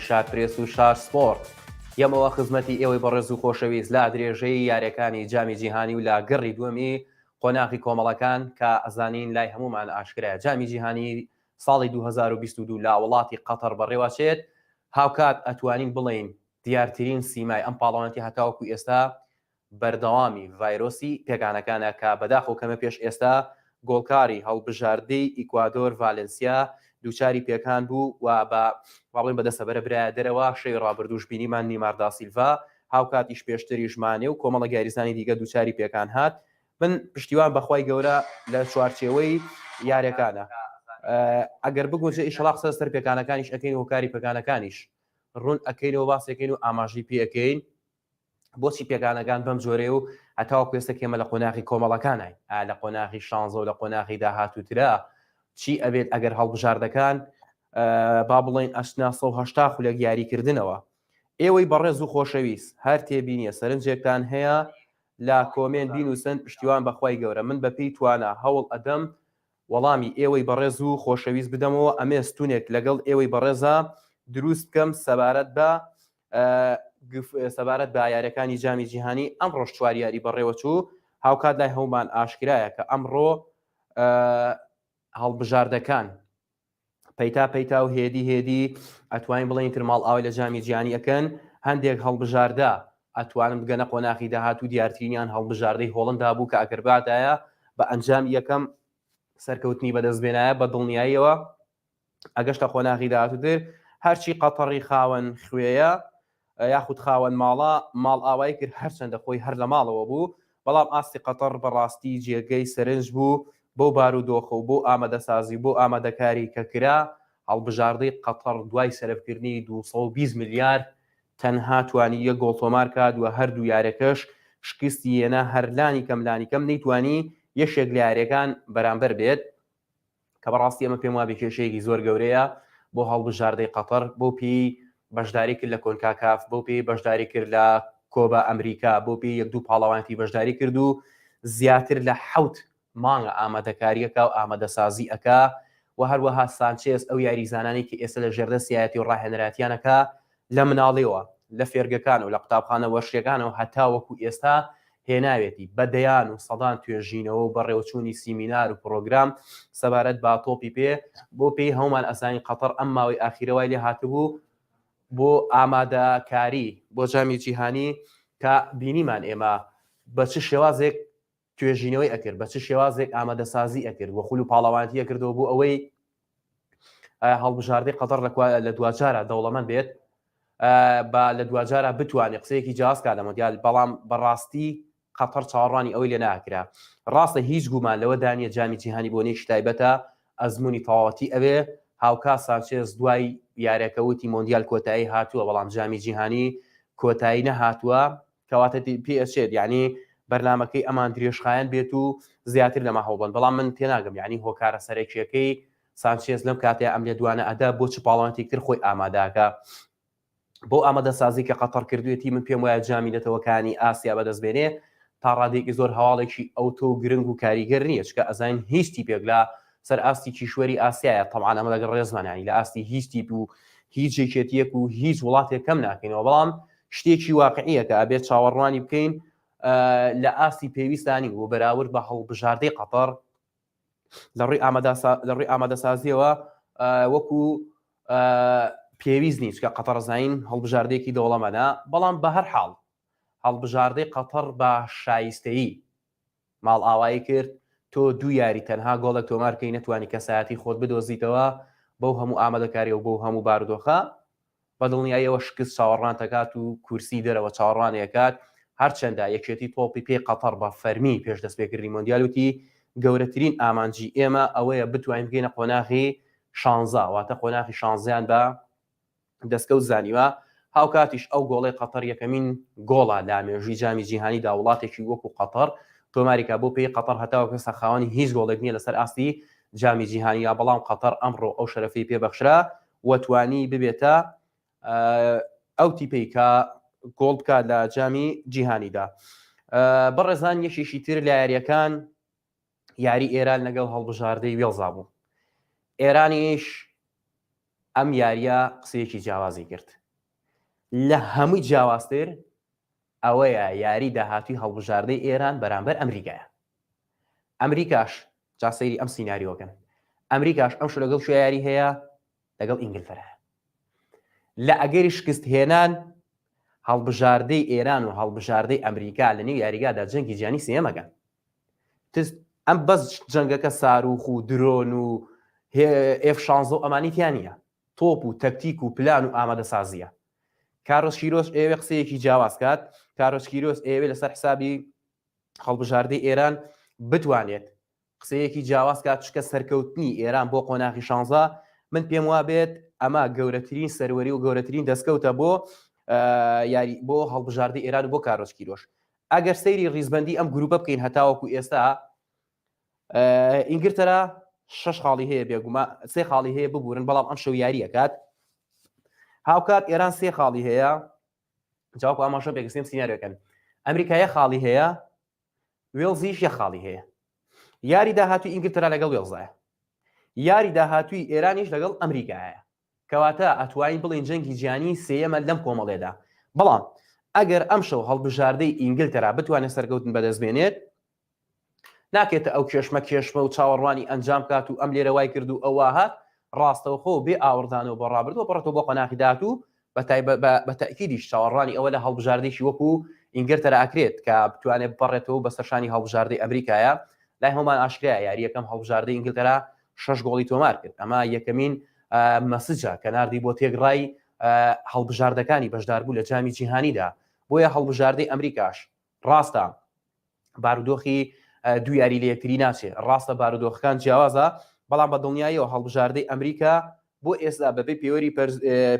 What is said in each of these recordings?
شار پرێس و شار سپۆرت یەمەوە خزمەتی ئێوەی بەڕێز و خۆشەویست لە درێژەی یاریەکانی جامی جیهانی و لە گەڕی دووەمی قۆناغی کۆمەڵەکان کە ئەزانین لای هەمومان ئاشکرایە جامی جیهانی ساڵی 2022 لە وڵاتی قەتەر بەڕێوەچێت هاوکات ئەتوانین بڵێین دیارترین سیمای ئەم پاڵەوانێتی هەتاوەکو ئێستا بەردەوامی ڤایرۆسی پێکانەکانە کە بەداخەوە کەمە پێش ئێستا گۆڵکاری هەڵبژاردەی ئیکوادۆر ڤالنسیا دووچاری پێکان بوو و بە با بڵێین بە دەسەبەرە برایە دەرەوە، شەوی ڕابردووش بینیمان نیمار داسیلڤا هاوکاتیش پێشتریش مانێ و کۆمەڵێک یاریزانی دیکە دووچاری پێکان هات. من پشتیوان بەخوای گەورە لە چوارچێوەی یاریەکانە ئەگەر بگونجێ ئیشەڵا قسە لەسەر پێکانەکانیش ئەکەین هۆکاری پێکانەکانیش ڕوون ئەکەینەوە باسێکەین و ئاماژەی پێ ئەکەین. بۆچی پێکانەکان بەم جۆرەیە و هەتاوەکو ئێستا کێمە لە قۆناغی کۆمەڵەکانین ئا لە قۆناغی شانزە و لە قۆناغی داهاتووترا چی ئەبێت ئەگەر هەڵبژاردەکان با بڵێین ئەچنە 180 خولەک یاریکردنەوە ئێوەی بەڕێز و خۆشەویست هەر تێبینیە سەرنجێکتان هەیە لە comment بینوسن پشتیوان بەخوای گەورە من بەپێی توانا هەوڵ ئەدەم وەڵامی ئێوەی بەڕێز و خۆشەویست بدەمەوە ئەمێ ستونێک لەگەڵ ئێوەی بەڕێزا دروست بکەم سەبارەت بە سەبارەت بە یاریەکانی جامی جیهانی ئەمڕۆش چوار یاری بەڕێوەچوو هاوکات لای هەمومان ئاشکرایە کە ئەمڕۆ هەڵبژاردەکان پەیتا پەیتا و هێدی هێدی ئەتوانین بڵێین تر ماڵئاوای لە جامی جیهانی ئەکەن هەندێک هەڵبژاردە ئەتوانن بگەنە قۆناغی داهاتوو دیارترینیان هەڵبژاردەی هۆڵندا بوو کە ئەگەر بادایە بە ئەنجام یەکەم سەرکەوتنی بەدەست بێنایە بە دڵنیاییەوە ئەگەشتە قۆناغی داهاتووتر هەرچی قەتەڕی خاوەن خوێیە یاخود خاوەن ماڵە ماڵئاوای کرد هەرچەندە خۆی هەر لە ماڵەوە بوو بەڵام ئاستی قەتەڕ بەڕاستی جێگەی سەرنج بوو بەو بارودۆخە و بۆ ئامادەسازی و بۆ ئامادەکاری کە کرا هەڵبژاردەی قەتەڕ دوای سەرفکردنی 220 ملیار تەنها توانی یەک گۆڵ تۆمار کات و هەردوو یارەکەش شکستی هێنا هەر لانی کەم لانی کەم نەیتوانی یەکێک لە یاریەکان بەرامبەر بێت کە بەڕاستی ئەمە پێم وابێ کێشەیەکی زۆر گەورەیە بۆ هەڵبژاردەی قەتەر بۆ پێی بەشداری کرد لە کۆنکاکاف بۆ پێی بەشداری کرد لە کۆبا ئەمریکا بۆ پێی یەک دوو پاڵەوانێتی بەشداری کرد و زیاتر لە حوت مانگە ئامادەکاریەکە و ئامادەسازی ئەکا و هەروەها سانچێز ئەو یاریزانانی کە ئێستا لە ژێردەستیایەتی و ڕاهێنەراتیانەکە لە مناڵیەوە لە فێرگەکان و لە قوتابخانە وەرشیەکانەوە هەتاوەکو ئێستا هێناوێتی بە دەیان و سەدان توێژینەوە و بەڕێوەچوونی سیمینار و پڕۆگرام سەبارەت بە تۆپی پێ بۆ پێی هەموومان ئەزانین قەتەڕ ئەم ماوەی ئاخیرە وای لێ هاتبوو بۆ ئامادەکاری بۆ جامی جیهانی کە بینیمان ئێمە بە چ شێوازێک توێژینەوەی ئەکرد بە چ شێوازێک ئامادەسازی ئەکرد و خول و پاڵەوانەتی ئەکردەوە بۆ ئەوەی هەڵبژاردەی قەتەڕ لە دواجارە دەوڵەمەند بێت با لە دواجارە بتوانێت قسەیەکی جیاوازکا لە مۆندیال بەڵام بەڕاستی قەتەڕ چاوەڕوانی ئەوەی لێ ناکرا ڕاستە هیچ گومان لەوە دانیە جامی جیهانی بۆنێکی تایبەتە ئەزمموی تەواوەتی ئەوێ هاوکات سانچێز دوای یاریەکە وتی مۆندیال کۆتایی هاتووە بەڵام جامی جیهانی کۆتایی نەهاتووە کەواتە پێ ئەچێت یعنی بەرنمەکەی ئەمان درێژخایەن بێت و زیاتر لەمە هەوڵبن بەڵام من تێناگەم یعنی هۆکارە سەرەکیەکەی سانچێز لەم کاتەیا ئەم لێدوانە ئەدا بۆ چ پاڵەوانێتیک تر خۆی ئاماداکە بۆ ئامادەسازی کە قەتەڕ کردوێتی من پێم وایە جامی نەتەوەکانی ئاسیا بەدەست بێنێ تا ڕادێکی زۆر هەواڵێکی ئەوتۆ و گرنگ و کاریگەر نییە چکە ئەزانین هیچ تیپێک لە سەر ئاستی کیشوەری ئاسیایە تەبعەن ئەمە لەگەڵ ڕێزمان ینی لە ئاستی هیچ تیپ و هیچ یەکێتیەک و هیچ وڵاتێک کەم ناکەینەوە بەڵام شتێکی واقعیە کە ئەبێت چاوەڕوانی بکەین لە ئاستی پێویستانی و بەراورد بە هەڵبژاردەی قەتەر لە ڕووی لە ڕووی ئامادەسازیەوە وەکو پێویست نیت کە قەتەڕزین هەڵبژاردەیەکی دەوڵەمەنە بەڵام بە هەر حاڵ هەڵبژاردەی قەتەر بە شایستەیی ماڵئاوایی کرد تۆ دوو یاری تەنها گۆڵێک تۆمارکەی نەتوانی کەسایەتی خۆت بدۆزیتەوە بەو هەموو ئامادەکاری و بەو هەموو بارودۆخە بە دڵنیاییەوە شکست چاوەڕوانت ئەکات و کورسی دەرەوە چاوەڕوانی ئەکات، هەرچەندە یەکێتی تۆپی پێی قەتەڕ بە فەرمی پێش دەستپێکردنی مۆندیال وتی، گەورەترین ئامانجی ئێمە ئەوەیە بتوانین بگەینە قۆناغی شانزە، واتە قۆناغی شانزەیان بە دەستکەوت زانیوە، هاوکاتیش ئەو گۆڵەی قەتەر یەکەمین گۆڵە لە مێژووی جامی جیهانیدا وڵاتێکی وەکو قەتەر تۆماری کا، بۆ پێی قەتەر هەتاوەکو ئێستا خاوەنی هیچ گۆڵێک نییە لەسەر ئاستی جامی جیهانیدا، بەڵام قەتەر ئەمڕۆ ئەو شەرەفەی پێبەخشرا و توانی ببێتە ئەو تیپەی کە گۆڵ بکات لە جامی جیهانیدا. بەڕێزان یەکێکی تر لە یاریەکان یاری ئێران لەگەڵ هەڵبژاردەی وێڵزا بوو. ئێرانیش ئەم یاریە قسەیەکی جیاوازی کرد لە هەمووی جیاوازتر ئەوەیە یاری داهاتوی هەڵبژاردەی ئێران بەرامبەر ئەمریکایە ئەمریکاش جا سەیری ئەم سیناریۆکەن ئەمریکاش ئەم شو لەگەڵ کوێ یاری هەیە لەگەڵ ئینگلتەرا لە ئەگەری شکست هێنان هەڵبژاردەی ئێران و هەڵبژاردەی ئەمریکا لە نێو یاریگادا جەنگی جیانی سێمەکەن ئەم بەس جەنگەکە ساروخ و درۆن و ئێف شانزە و ئەمانی تیا نییە تۆپ و تەکتیک و پلان و ئامادەسازیە کارۆس کیرۆس ئەیەوێ قسەیەکی جیاواز کات کارۆس کیرۆس ئەیەوێ لەسەر حسابی هەڵبژاردەی ئێران بتوانێت قسەیەکی جیاواز کات چکە سەرکەوتنی ئێران بۆ قۆناغی شانزە من پێم وابێت ئەمە گەورەترین سەروەری و گەورەترین دەستکەوتە بۆ یاری بۆ هەڵبژاردی ئێران و بۆ کارۆس کیرۆش ئەگەر سەیری ڕیزبندی ئەم گروپە بکەین هەتاوەکو ئێستا ئینگلتەرا شش خاڵی هەیە بێگوما سێ خاڵی هەیە ببورن بەڵام ئەم شەو یاریەکات هاوکات ئێران سێ خاڵی هەیە جاوەکو ئاماژە پێکسیم سیناریۆکەن ئەمریکا یە خاڵی هەیە وێڵزیش یە خاڵی هەیە یاری داهاتوی ئینگلتەرا لەگەڵ وێڵزایە یاری داهاتوی ئێرانیش لەگەڵ ئەمریکایە کەواتە ئەتوانین بڵێین جەنگی جیهانی سێیەمە لەم کۆمەڵەیەدا. بەڵام ئەگەر ئەمشەو هەڵبژاردەی ئینگلتەرا بتوانێت سەرکەوتن بەدەست بێنێت، ناکێتە ئەو کێشمە کێشمە و چاوەڕوانی ئەنجام کات و ئەم لێرە وای کرد و ئەو وا هات، ڕاستەوخۆ و بێ ئاوڕدانەوە بۆ ڕابردوو بڕێتەوە بۆ قۆناغی داهاتوو، بە تەئکیدیش چاوەڕوانی ئەوە لە هەڵبژاردەیەکی وەکو ئینگلتەرا ئەکرێت کە بتوانێت بپەڕێتەوە بەسەر شانی هەڵبژاردەی ئەمریکایە. لای هەموومان ئاشکرایە یاری یەکەم هەڵبژاردەی ئینگلتەرا شەش گۆڵی تۆمار کرد ئەمە یەکەمین message ە کە ناردی بۆ تێکڕای هەڵبژاردەکانی بەشداربوو لە جامی جیهانیدا بۆیە هەڵبژاردەی ئەمریکاش ڕاستە بارودۆخی دوو یاری لە یەکتری ناچێ ڕاستە بارودۆخەکان جیاوازە بەڵام بە دڵنیاییەوە هەڵبژاردەی ئەمریکا بۆ ئێستا بەبێ پێوەری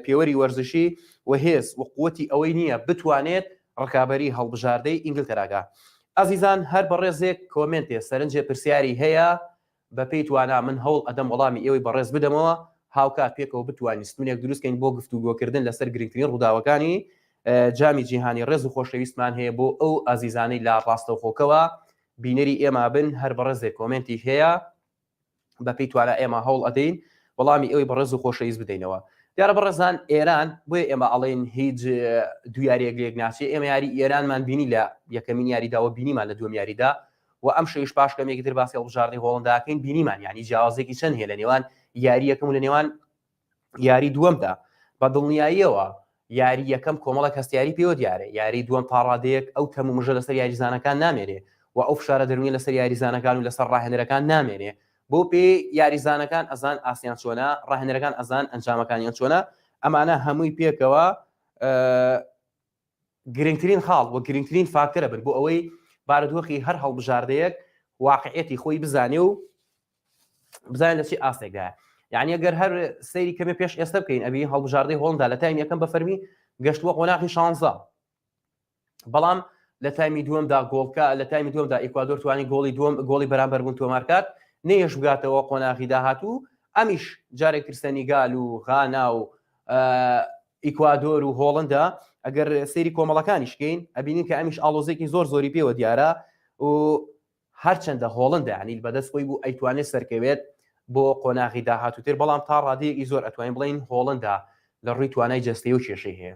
پێوەری وەرزشی و هێز و قوتی ئەوەی نییە بتوانێت ڕکابەری هەڵبژاردەی ئینگلتەراکە ئازیزان هەر بەڕێزێک comment ێ سەرنجێ پرسیاری هەیە بەپێی توانا من هەوڵ ئەدەم وەڵامی ئێوەی بەڕێز بدەمەوە، هاوکات پێکەوە بتوانین ستونێک دروست کەین بۆ گفتوگۆکردن لەسەر گرنگترین ڕووداوەکانی جامی جیهانی، ڕێز و خۆشەویستمان هەیە بۆ ئەو ئازیزانەی لە ڕاستەوخۆکەوە بینەری ئێمە بن، هەر بەڕێزێک comment ی هەیە بەپێی توانا ئێمە هەوڵ ئەدەین وەڵامی ئێوەی بەڕێز و خۆشەویست بدەینەوە. دیارە بەڕێزان ئێران بۆیە ئێمە ئەڵێن هیچ دوو یاریەک لێک ناچێ ئێمە یاری ئێرانمان بینی لە یەکەمین یاریدا و بینیمان لە دووەم یاریدا و ئەمشەویش پاش کەمێکی تر باسی هەڵبژاردەی هۆڵندا ئەکەین بینیمان یانی جیاوازێکی چەند هەیە لە نێوان یاری یەکەم و لە نێوان یاری دووەمدا بە دڵنیاییەوە یاری یەکەم کۆمەڵک هەستیاری پێوە دیارە یاری دووەم تاڕادەیەک ئەو تەم و مژە لەسەر یاریزانەکان نامێنێ و ئەو فشارە دەروونی لەسەر یاریزانەکان و لەسەر ڕاهێنەرەکان نامێنێ بۆ پێ یاریزانەکان ئەزان ئاسیان چۆنە ڕاهێنەرەکان ئەزان ئەنجامەکانیان چۆنە ئەمانە هەمووی پێکەوە گرنگترین خاڵ و گرنگترین فاکتەرە بن بۆ ئەوەی بارودۆخی هەر هەڵبژاردەیەک واقعیەتی خۆی بزانێ و بزانێت لە چی ئاستێکدایە یعنی ئەگەر هەر سەیری کەمێ پێش ئێستا بکەین ئەبی هەڵبژاردەی هۆڵندا لە تایم یەکەم بە فەرمی گەشتووە قۆناغی شانزە بەڵام لە تایمی دووەمدا گۆڵکە لە تایمی دووەمدا ئیکوادۆر توانی گۆڵی دووەم گۆڵی بەرامبەر بوون تۆمارکات نەیەش بگاتەوە قۆناغی داهاتوو ئەمیش جارێک تر سەنیگال و غانا و ئیکوادۆر و هۆڵندا ئەگەر سەیری کۆمەڵەکانیش کەین ئەبینین کە ئەمیش ئاڵۆزێکی زۆر زۆری پێوە دیارە و هەرچەندە هۆڵندا ینی بەدەست خۆی بوو ئەیتوانێت سەرکەوێت بۆ قۆناغی داهاتووتر بەڵام تا ڕادەیەکی زۆر ئەتوانین بڵین هۆڵندا لە ڕووی توانای جەستەی و کێشەی هەیە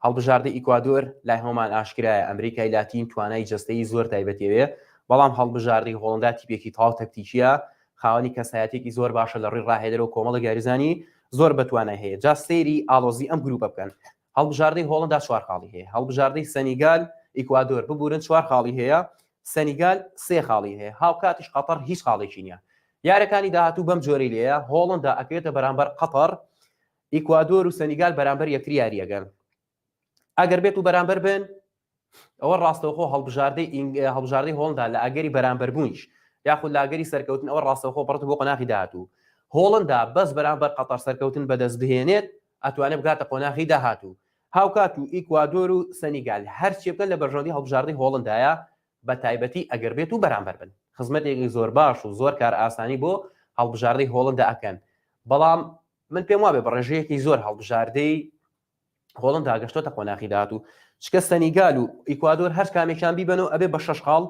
هەڵبژاردەی ئیکوادۆر لای هەموومان ئاشکرایە ئەمریکای لاتین توانای جەستەیی زۆر تایبەتیەوێ بەڵام هەڵبژاردەی هۆڵندا تیپێکی تەواو تەکتیکیە خاوەنی کەسایەتێکی زۆر باشە لە ڕووی ڕاهێنەرەوە کۆمەڵێک یاریزانی زۆر بەتوانای هەیە جا سەیری ئاڵۆزی ئەم گروپە بکەن هەڵبژاردەی هۆڵندا چوار خاڵی هەیە هەڵبژاردەی سەنیگال ئیکوادۆر ببورن چوار خاڵی هەیە سەنیگال سێ خاڵی هەیە هاوکاتیش قەتەر هیچ خاڵێکی نییە یارەکانی داهاتوو بەم جۆرەی لێیە هۆڵندا ئەکەوێتە بەرامبەر قەتەر ئیکوادۆر و سەنیگال بەرامبەر یەکتری یاریەکەن ئەگەر بێت و بەرامبەر بن ئەوە ڕاستەوخۆ هەڵبژاردەی هەڵبژاردەی هۆڵندا لە ئەگەری بەرامبەربوونیش یاخود لە ئەگەری سەرکەوتن ئەوە ڕاستەوخۆ بڕت بۆ قۆناغی داهاتوو هۆڵندا بەس بەرامبەر قەتەر سەرکەوتن بەدەست بهێنێت ئەتوانێت بگاتە قۆناغی داهاتوو هاوکات و ئیکوادۆر و سەنیگال هەرچی بکەن لە بەرژەوەندی هەڵبژاردەی هۆڵندایە بە تایبەتی ئەگەر بێت و بەرامبەر بن خزمەتێکی زۆر باش و زۆر کار ئاسانی بۆ هەڵبژاردەی هۆڵندا ئەکەن بەڵام من پێم وابێ بە ڕێژەیەکی زۆر هەڵبژاردەی هۆڵندا گەشتۆتە قۆناغی داهاتوو چکە سەنیگال و ئیکوادۆر هەر کامێکیان بیبەنەوە ئەبێ بە شەش خاڵ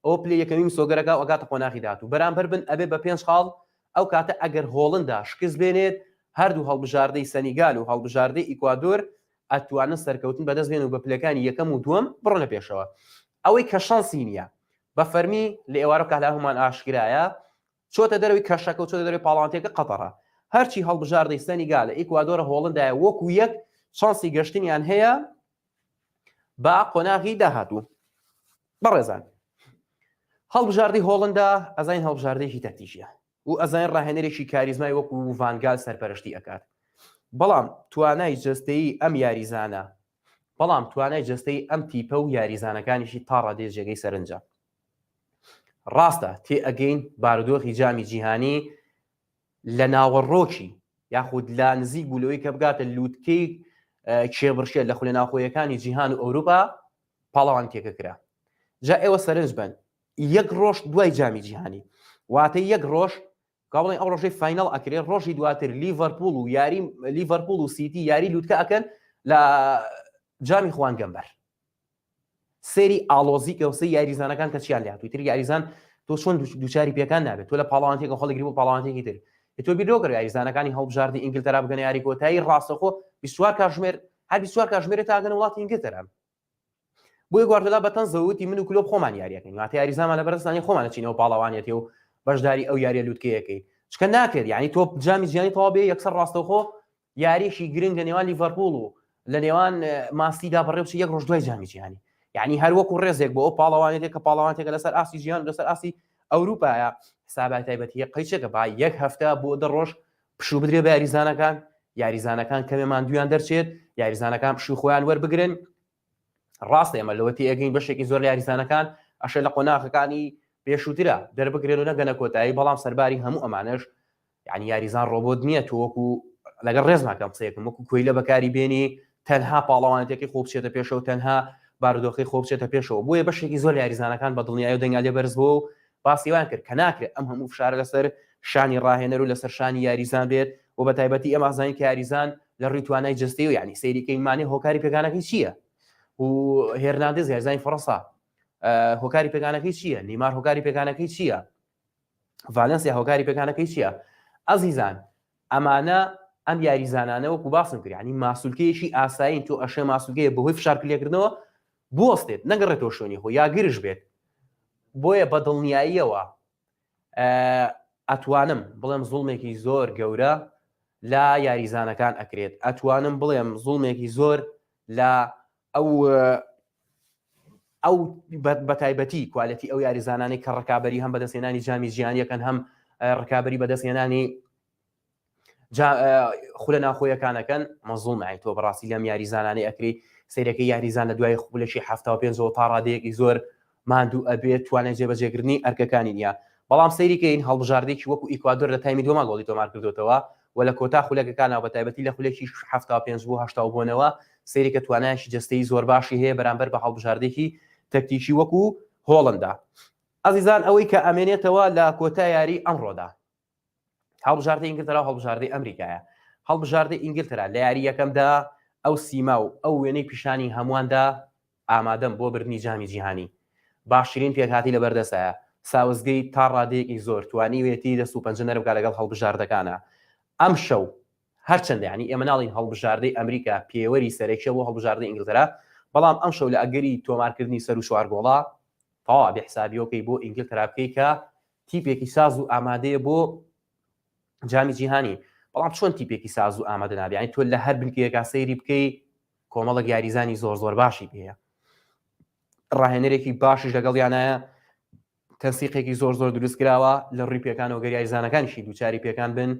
ئەو پلی یەکەمی مسۆگەرەکە و ئەگاتە قۆناغی داهاتوو بەرامبەر بن ئەبێ بە پێنج خاڵ ئەو کاتە ئەگەر هۆڵندا شکست بێنێت. هەردوو هەڵبژاردەی سەنیگال و هەڵبژاردەی ئیکوادۆر ئەتوانن سەرکەوتن بەدەست بێن و بە پلەکانی یەکەم و دووەم بڕۆنە پێشەوە. ئەوەی کە شانسی نییە بە فەرمی لە ئێوارە کە هەموومان ئاشکرایە چۆتە دەرەوەی کەشەکە و چۆتە دەرەوەی پاڵاوانتیەکە قەتەڕە. هەرچی هەڵبژاردەی سەنیگالە، ئیکوادۆرە، هۆڵندایە وەکو یەک شانسی گەشتنیان هەیە بە قۆناغی داهاتوو. بەڕێزان هەڵبژاردەی هۆڵندا ئەزانین هەڵبژاردەیەکی تەکتیکیە و ئەزانین ڕاهێنەرێکی کاریزمای وەکو ڤانگال سەرپەرشتی ئەکات بەڵام توانای جەستەیی ئەم یاریزانە بەڵام توانای جەستەی ئەم تیپە و یاریزانەکانیشی تا ڕادەیە جێگەی سەرنجە ڕاستە تێ ئەگەین بارودۆخی جامی جیهانی لە ناوەڕۆکی یاخود لە نزیک بوو لەوەی کە بگاتە لووتکەی کێبڕکێ لە خولە ناوخۆیەکانی جیهان و ئەوروپا پاڵەوانتیەکە کرا جا ئێوە سەرنج بن یەک ڕۆژ دوای جامی جیهانی واتە یەک ڕۆژ کا بڵێن ئەو ڕۆژەی final ئەکرێ ڕۆژی دواتر لیڤەرپوڵ و یاری لیڤەرپوڵ و سیتی یاری لوتکە ئەکەن لە جامی خوان گەمبەر سێری ئاڵۆزی کە سێ یاریزانەکان کە چیان لێهاتوو تر یاریزان تۆ چۆن دووچاری پێکان نابێت تۆ لە پاڵەوانتێکە خۆڵگری بۆ پاڵەوانتێکی تر تۆ بیرۆکە یاریزانەکانی هەڵبژاردی ئینگلتەرا بگەنە یاری کۆتایی ڕاستەخۆ 24 کاتژمێر هەر 24 کاتژمێر تاگەن وڵاتی ئینگلتەرا بۆیە گواردیۆلا بە تەنزەوە وتی من و کلۆپ خۆمان یاریەکەین واتە یاریزانمان لە بەرزستانی خۆمان ئەچینەوە پاڵەوانیەتی و بەشداری ئەو یاریە لوتکەیەکەی چکە ناکرێت یعنی تۆ جامی جیهانی تەواو بێ یەکسەر ڕاستەوخۆ یاریشی گرنگ لە نێوان لیڤەرپوڵ و لە نێوان ماسیدا بەڕێ بچی یەک ڕۆژ دوای جامی جیهانی یعنی هەر وەکو ڕێزێک بۆ ئەو پاڵەوانێتێک کە پاڵەوانێتێکە لەسەر ئاستی جیهان لەسەر ئاستی ئەوروپایە حسابات تایبەتیە قەیچێکە با یەک هەفتە بۆ دە ڕۆژ پشوو بدرێ بە یاریزانەکان، یاریزانەکان کەمێ ماندوویان دەرچێت، یاریزانەکان پشووی خۆیان وەربگرن. ڕاستە ئێمە لەوە تێئەگەین بەشێکی زۆر لە یاریزانەکان ئەشێ لە قۆناغەکانی پێشووترا دەربکرێن و نەگەنە کۆتایی، بەڵام سەرباری هەموو ئەمانەش یعنی یاریزان ڕۆبۆت نییە تۆ وەکو لەگەڵ ڕێزماکەم قسەیەکم وەکو کۆیلە بەکاری بێنی تەنها پاڵەوانێتەکەی خۆ بچێتە پێشەوە تەنها بارودۆخی خۆ بچێتە پێشەوە بۆیە بەشێکی زۆر یاریزانەکان بە دڵنیایی و دەنگیان لێ بەرز بووە و باسی وایان کرد کە ناکرێت ئەم هەموو فشارە لەسەر شانی ڕاهێنەر و لەسەر شانی یاریزان بێت و بە تایبەتی ئێمە ئەزانین کە یاریزان لە ڕووی توانای جەستەی و یعنی سەیریکەی مانێ هۆکاری پێکانەکەی چییە و هێرناندێز یاریزانی فەڕەنسا هۆکاری پێکانەکەی چییە نیمار هۆکاری پێکانەکەی چییە ڤالنسیا هۆکاری پێکانەکەی چییە ئەزیزان ئەمانە ئەم یاریزانانە وەکو باسم کرد ینی ماسولکەیەکی ئاسایین تۆ ئەشێ ماسولکەیە بەهۆی فشار لێکردنەوە بوەستێت نەگەڕێتەوە شوێنی خۆ یا گرژ بێت بۆیە بە دڵنیاییەوە ئەتوانم بڵێم زوڵمێکی زۆر گەورە لە یاریزانەکان ئەکرێت ئەتوانم بڵێم زوڵمێکی زۆر لە ئەو ئەو بەتایبەتی quality ئەو یاریزانانەی کە ڕکابی هەم بەدەستێنانی جامی جیهانیەکەن هەم ڕکابی بەدەستێنانی خولە ناوخۆیەکانەکەن مەزڵوم تۆ بەڕاستی لەم یاریزانانەی ئەکری سیرەکەی یاریزان لە دوای خولەکی 75ەوە تا ڕادەیەکی زۆر ماندوو ئەبێت توانای جێبەجێکردنی ئەرکەکانی نییە بەڵام سەیریکەین هەڵبژاردێکی وەکو ئیکوادۆر لە تایمی دووەما گۆڵی تۆمار کردوتەوە و لە کۆتا خولەکەکانەوە بە تایبەتی لە خولێکی 75 بۆ 80 بۆنەوە سەیریکە توانایەکی جەستەیی زۆر باشی هەیە بەرامبەر بە هەڵبژاردێکی تەکتیکی وەکو هۆڵندا ئازیزان ئەوەی کە ئەمێنێتەوە لە کۆتا یاری ئەمڕۆدا هەڵبژاردەی ئینگلتەرا و هەڵبژاردەی ئەمریکایە. هەڵبژاردەی ئینگلتەرا لە یاری یەکەمدا ئەو سیما و ئەو وێنەی پیشانی هەموواندا ئامادەم بۆ بردنی جامی جیهانی. باشترین پێکهاتەی لەبەردەستایە. ساوسگەیت تا ڕادەیەکی زۆر توانیویەتی دەست و پەنجە نەرم بکات لەگەڵ هەڵبژاردەکانا. ئەمشەو هەرچەندە یانی ئێمە ناڵێین هەڵبژاردەی ئەمریکا پێوەری سەرەکیە بۆ هەڵبژاردەی ئینگلتەرا، بەڵام ئەمشەو لە ئەگەری تۆمارکردنی سەروو چوار گۆڵا تەواو ئەبێ حسابیەوەکەی بۆ ئینگلتەرا بکەی کە تیپێکی ساز و ئامادەیە بۆ جامی جیهانی بەڵام چۆن تیپێکی ساز و ئامادە نابێ یانی تۆ لە هەر بنکەیەکا سەیری بکەی کۆمەڵک یاریزانی زۆر زۆر باشی پێیە ڕاهێنەرێکی باشیش لەگەڵیانایە تەنسیقێکی زۆر زۆر دروست کراوە لە ڕووی پێکانەوە گەر یاریزانەکانیشی دووچاری پێکان بن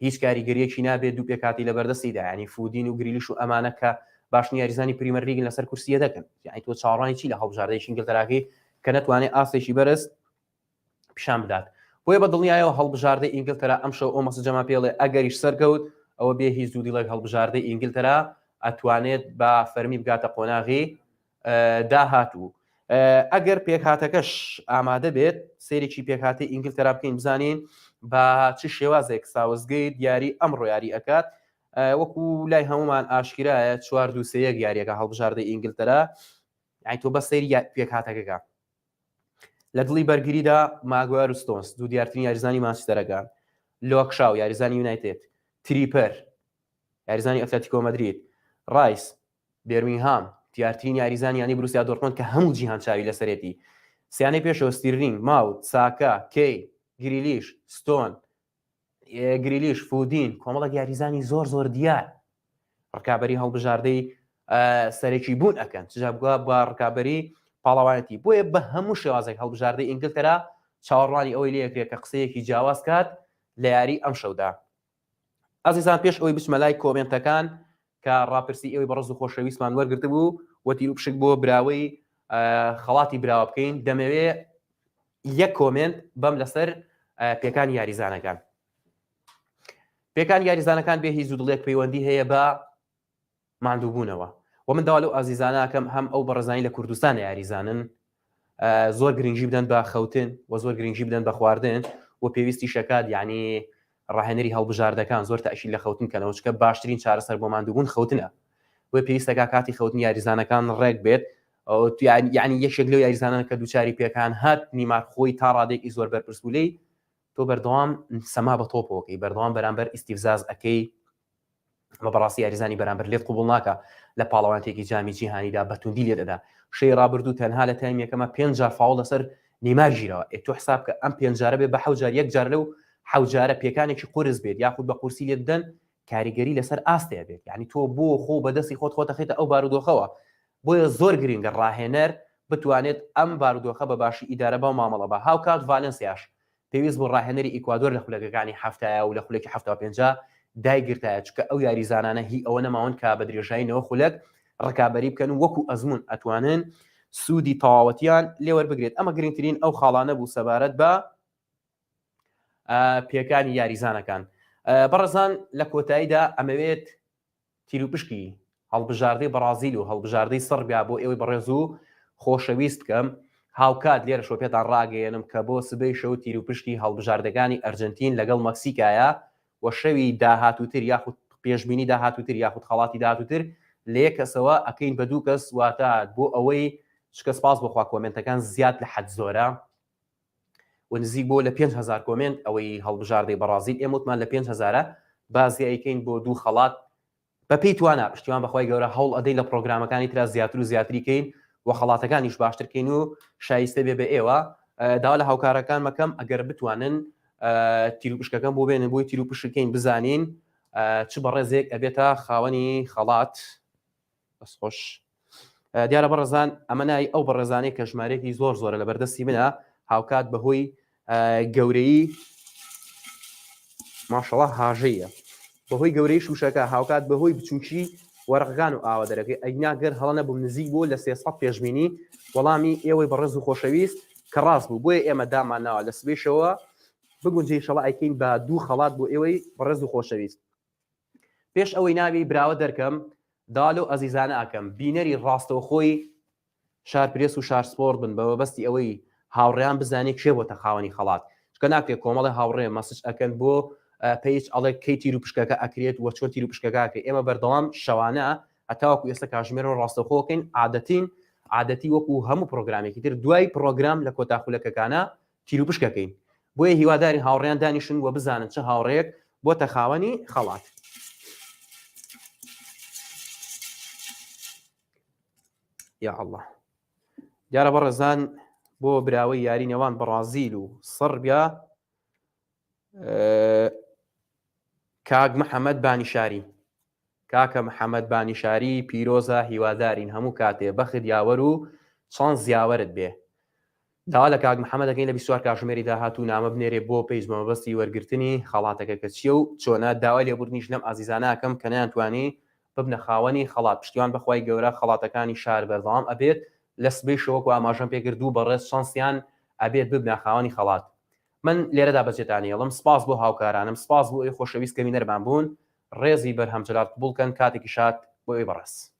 هیچ کاریگەریەکی نابێت دوو پێکاتی لە بەردەستیدا ینی فودین و گریلیش و ئەمانە کە باشترین یاریزانی پریمەر لیگن لەسەر کورسیە دەکەن یعنی تۆ چاوەڕوانی چی لە هەڵبژاردەیەکی ئینگلتەراکەی کە نەتوانێت ئاستێکی بەرز پیشان بدات بۆیە بە دڵنیایەوە هەڵبژاردەی ئینگلتەرا ئەمشەو ئەو مەسجەمان پێڵێ ئەگەریش سەرکەوت ئەوە بێ هیچ دوو دیڵێک هەڵبژاردەی ئینگلتەرا ئەتوانێت بە فەرمی بگاتە قۆناغی داهاتوو. ئەگەر پێکهاتەکەش ئامادە بێت سەیرێکی پێکهاتەی ئینگلتەرا بکەین بزانین بە چ شێوازێک ساوسگەیت یاری ئەمڕۆ یاری ئەکات وەکو لای هەمومان ئاشکرایە 4 2 3 یەک یاریەکە هەڵبژاردەی ئینگلتەرا یانی تۆ بە سەیری پێکهاتەکەکە لە دڵی بەرگریدا ماگوار و ستۆنس دوو دیارترین یاریزانی مانچستەرەکان لۆک شاو یاریزانی یونایتد. تریپەر یاریزانی ئەتلەتیکۆ مەدرید، ڕایس، بێرمینگهام، دیارترین یاریزانی یانەی بروسیا دۆرتمۆند کە هەموو جیهان چاوی لەسەرێتی. سیانەی پێشەوە ستیرلینگ، ماوت، ساکا، کەی، گریلیش، ستۆن، گریلیش، فودین، کۆمەڵێک یاریزانی زۆر زۆر دیار ڕکابەری هەڵبژاردەی سەرەکی بوون ئەکەن چجا بگا بە ڕکابەری پاڵەوانەتی بۆیە بە هەموو شێوازێک هەڵبژاردەی ئینگلتەرا چاوەڕوانی ئەوەی لێکرێت کە قسەیەکی جیاواز کات لە یاری ئەم شەودا ئازیزان پێش ئەوەی بچمە لای کۆمێنتەکان کە ڕاپرسی ئێوەی بەڕێز و خۆشەویستمان وەرگرتبوو و تیروپشک بۆ براوەی خەڵاتی براوە بکەین دەمەوێ یەک کۆمێنت بەم لەسەر پێکانی یاریزانەکان پێکان یاریزانەکان بێ هیچ دڵێک پەیوەندی هەیە بە ماندووبوونەوە و من داوا لەو ئازیزانە ئەکەم هەم ئەو بەڕێزانی لە کوردستان یاریزانن زۆر گرنگی بدەن بە خەوتن و زۆر گرنگی بدەن بە خواردن و پێویستی شەکات یعنی ڕاهێنەری هەڵبژاردەکان زۆر تەئکید لە خەوتن کەنەوە چکە باشترین چارەسەر بۆ ماندووبوون خەوتنە بۆیە پێویستەکە کاتی خەوتنی یاریزانەکان ڕێک بێت یعنی یەکێک لەو یاریزانان کە دووچاری پێکان هات نیمار خۆی تا ڕادێکی زۆر بەرپرس بوو لێی تۆ بەردەوام سەما بە تۆپەوەکەی بەردەوام بەرامبەر ئیستیفزاز ئەەکەی ئەمە بەڕاستی یاریزانی بەرامبەر لێت قوبڵ ناکە لە پاڵەوانتێکی جامی جیهانیدا بەتوندی لێ دەدا شەی ڕابردوو تەنها لە تایم یەکەمە پێنج جار فاوڵ لەسەر نیمار گیرەوە ئێ تۆ حساب کە ئەم پێنج جارە بێ بە حەو جار یەک جار لەو حەو جارە پێکانێکی قورس بێت یاخود بە قورسی لێت بدەن کاریگەری لەسەر ئاستێ بێت یعنی تۆ بۆ خۆ بەدەستی خۆت خۆتە خیتە ئەو بارودۆخەوە بۆیە زۆر گرنگە ڕاهێنەر بتوانێت ئەم بارودۆخە بە باشی ئیدارە بە مامەڵە بە هاوکات ڤالنسیاش پێویست بوو ڕاهێنەری ئیکوادۆر لە خولەکەکانی حەفتایە و لە خولەکی 75 دایگرتایە چونکە ئەو یاریزانانە هی ئەوە نەماون کە بە درێژایی نەوە خولەک ڕکابەری بکەن و وەکو ئەزمون ئەتوانن سوودی تەواوەتیان لێوەربگرێت ئەمە گرنگترین ئەو خاڵانە بوو سەبارەت بە پێکانی یاریزانەکان بەڕێزان لە کۆتاییدا ئەمەوێت تیروپشکی هەڵبژاردەی بەڕازیل و هەڵبژاردەی سڕبیا بۆ ئێوەی بەڕێز و خۆشەویست بکەم، هاوکات لێرەشەوە پێتان ڕاگەیەنم کە بۆ سبەی شەو تیروپشکی هەڵبژاردەکانی ئەرجەنتین لەگەڵ مەکسیکایە و شەوی داهاتووتر یاخود پێشبینی داهاتووتر یاخود خەڵاتی داهاتووتر لە یەک کەسەوە ئەکەین بە دوو کەس واتە بۆ ئەوەی چکە سپاس بۆ خوا کۆمێنتەکان زیاد لە حەد زۆرە و نزیک بۆ لە 5000 کۆمێنت ئەوەی هەڵبژاردەی بەڕازیل ئێمە وتمان لە 5000 بازی ئەیکەین بۆ دوو خەڵات بەپێی توانا پشتیوان بەخوای گەورە هەوڵ ئەدەین لە پرۆگرامەکانی ترا زیاتر و زیاتری کەین و خەڵاتەکانیش باشتر کەین و شایستە بێ بە ئێوە داوا لە هاوکارەکان مەکەم ئەگەر بتوانن تیروپشکەکەم بۆ بێنن بۆی تیروپشکەین بزانین چ بەڕێزێک ئەبێتە خاوەنی خەڵات دەستخۆش دیارە بەڕێزان ئەمە ناوی ئەو بەڕێزانەی کە ژمارەیەکی زۆر زۆرە لە بەردەستی منە هاوکات بەهۆی گەورەی ماشەڵا هاژەیە بەهۆی گەورەی شوشەکە هاوکات بەهۆی بچووکی وەرقەکان و ئاوە دەرەکەی ئەگنا گەر هەڵە نەبووم نزیک بوو لە 300 پێشبینی وەڵامی ئێوەی بەڕێز و خۆشەویست کە ڕاست بوو بۆیە ئێمە دامان ناوە لە سبەیشەوە بگونجێ ئیشەڵا ئەیکەین بە دوو خەڵات بۆ ئێوەی بەڕێز و خۆشەویست پێش ئەوەی ناوی براوە دەرکەم داوا لەو ئەزیزانە ئەکەم بینەری ڕاستەوخۆی شار پرێس و شار سپۆرت بن بە مەبەستی ئەوەی هاوڕێیان بزانێ کێ بۆتە خاوەنی خەڵات چکە ناکرێت کۆمەڵی هاوڕێ message ئەکەن بۆ page ئەڵێ کەی تیر و پشکەکە ئەکرێت وە چۆن تیر و پشکەکە ئەکرێت ئێمە بەردەوام شەوانە هەتاوەکو ئێستا کاژمێرەوە ڕاستەوخۆکەین عادەتین عادەتی وەکو هەموو پرۆگرامێکی تر دوای پرۆگرام لە کۆتا خولەکەکانە تیروپشکەکەین بۆیە هیوادارین هاوڕێیان دانیشن و بزانن چ هاوڕێیەک بۆتە خاوەنی خەڵات. یا الله دیارە بەڕێزان بۆ براوەی یاری نێوان بەڕازیل و سڕبیا کاک محەممەد بانیشاری کاکە محەمەد بانیشاری پیرۆزە هیوادارین هەموو کاتێ بەخت یاوەر و چانس یاوەرت بێ. داوا لە کاک محەمەد دەکەین لە 24 کاژمێری داهاتوو نامە بنێرێ بۆ page بە مەبەستی وەرگرتنی خەڵاتەکە کە چیە و چۆنە، داوای لێبوردنیش لەم ئازیزانە ئەکەم کە نەیانتوانی ببنە خاوەنی خەڵات پشتیوان بەخوای گەورە خەڵاتەکانی شار بەردەوام ئەبێت لە سبەیشەوە وەکو ئاماژەم پێکرد دوو بەڕێز چانسیان ئەبێت ببنە خاوەنی خەڵات من لێرەدا بەجێتان ئێڵم سپاس بۆ هاوکارانم سپاس بۆ ئێوەی خۆشەویست کە بینەرمان بوون ڕێزی بەرهەم جەلال قبوڵ کەن کاتێکی شاد بۆ ئێوەی بەڕێز.